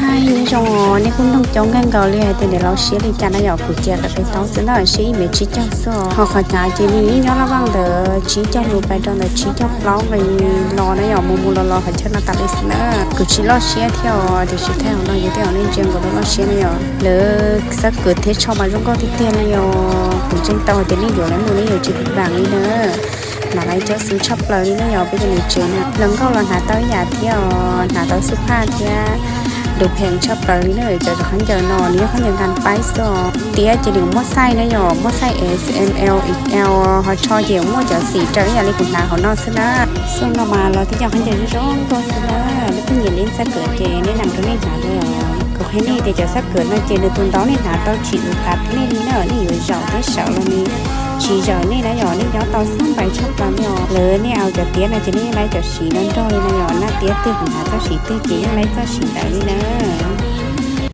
Nyob zoo, nej kuj noog coob kawg nkaus li hais tias nws los siab li cas na yom. Kuv cia kom peb tau xwb na, siab ib mev tsib caug xwb os. Ho qhov hnav ces nws yeej nyob laj vaj ntawd tsib caug lus pais rau ntawm tsib caug plaub nqis los na yom, mus mus los los qhov chaw no tas li xwb na. Kuv tsis loj siab thiab os, tiam sis thaij hauv no yog tej zaum nej ntsia nkaus lub loj siab na yom. Lawv xab kawm thiab tsho mas zoo nkauj tiag tiag li os. Kuv ntseeg tau hais tias nej yuav lawv mus nej yuav tsis pib vam li na. Hnav lawv cov xwb tshaj plaws li na yom, peb cov niam tsev na. Hluas nkauj los hnav tau ib yam thiab os, hnav tau xub phaj thiab du pheem tshaj plaws li na. Cov khaub ncaws no nws yog khaub ncaws nkas paib xwb os. Tiab ces nws muaj xaij na yom, muaj xaij S, M, L, X L, ho tsho ces muaj cov xim raws ib yam li kuv hnav hauv no xwb na. Xyoo no mas los tib co khaub ncaws zoo nkauj xwb na. Leej twg nyiam li xab kawm ces nej nam rau nej hnav li os. Kuv qhia nej tias cov xab kawm no ces nws tus ntau nej hnav tau tsis ua tas nej li na, nej yuav zaum thiab sawv los nws tsis zawm nej na yom, nej nyob tau xab npais tshaj plaws li os. Lawv nej ua cov tiab no ces nej yeej laib cov siv no nrog li na yom, naj tiab twg kuv hnav txoj siv twg ces yeej laib txoj siv ntawd li na.